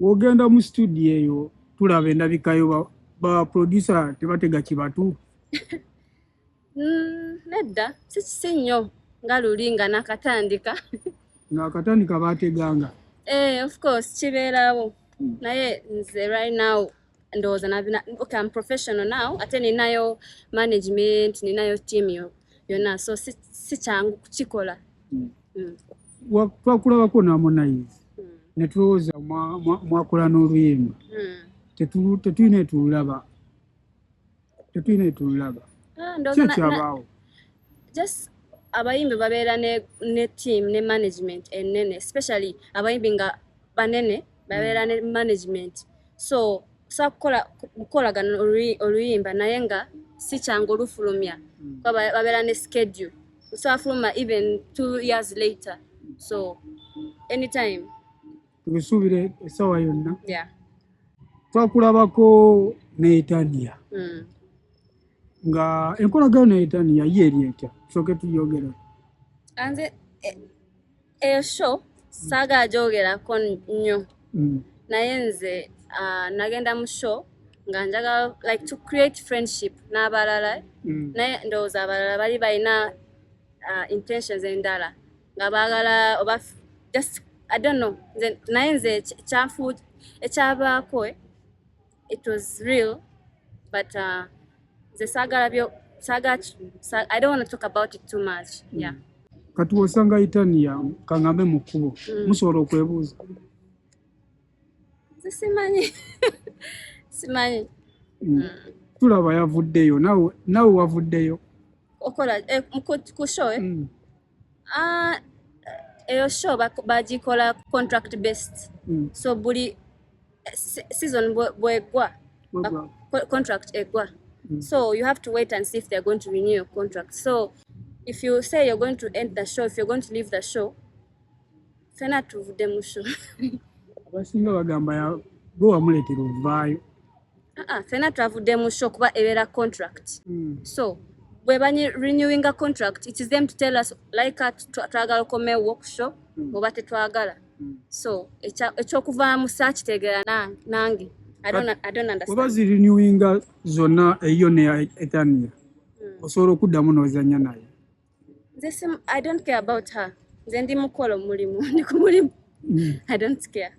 Wogenda mu studio eyo, tulaba endabikayo, ba producer tebatega kibatu? Nedda, si nnyo nga luli nga nakatandika. Ng'akatandika bateganga? Eh, of course kibeerawo, naye nze right now ndowooza okay, I'm professional now, ate ninayo management, ninayo team yonna, so si kyangu kukikola. Twakulabako ne Harmonize ne tulowooza mwakola n'oluyimba. Tetulina etululaba, tetulina etululaba. Ah, Ki ndowooza ekyabaawo? Just abayimbi babeera ne team ne management ennene, especially abayimbi nga banene babeera ne management, so osobola kukolagana oluyimba, naye nga si kyangu olufulumya kuba babeera ne schedule. Osobola fuluma even 2 years later, so anytime. Tubisuubire essaawa yonna? Yeah. Twakulabako ne Etania, nga enkolagano ne Etania ye eri etya? Tusooke tuyogera. Nze eyo show saagala gyogerako nnyo, naye nze nagenda mu show nga njagala like to create friendship n'abalala, naye ndowooza abalala bali balina intentions endala nga baagala oba just, I don't know. Nze, naye nze kyanfu ekyabaako, it was real, but nze saagala byo saagala I don't want to talk about it too much, yeah. Kati wosanga Etania, kaŋŋambe mu kkubo, musobola okwebuuza? Nze simanyi, simanyi. Tulaba yavuddeyo, naawe wavuddeyo. Okola ku show, eh? Mm. Ah, eyo show bagikola contract based, so buli season bwegwa, Bwegwa. contract egwa, so you have to wait and see if they're going to renew your contract. So if you say you're going to end the show, if you're going to leave the show, fena tuvudde mu show. Abasinga bagamba gwe wamuleetera ovaayo. Ah, ah, fena twavudde mu show kuba ebeera contract, so bwe banyi renewinga contract, it is them to tell us like twagala okomewo ku show oba tetwagala. So ekyokuvaamu saakitegeera nange. I don't Oba understand. Zirenewinga zonna, eyo ne Etania, osobola okuddamu n'ozannya naye? Nze I don't care about her. Nze ndi mukola omulimu, ndi ku mulimu. I don't care.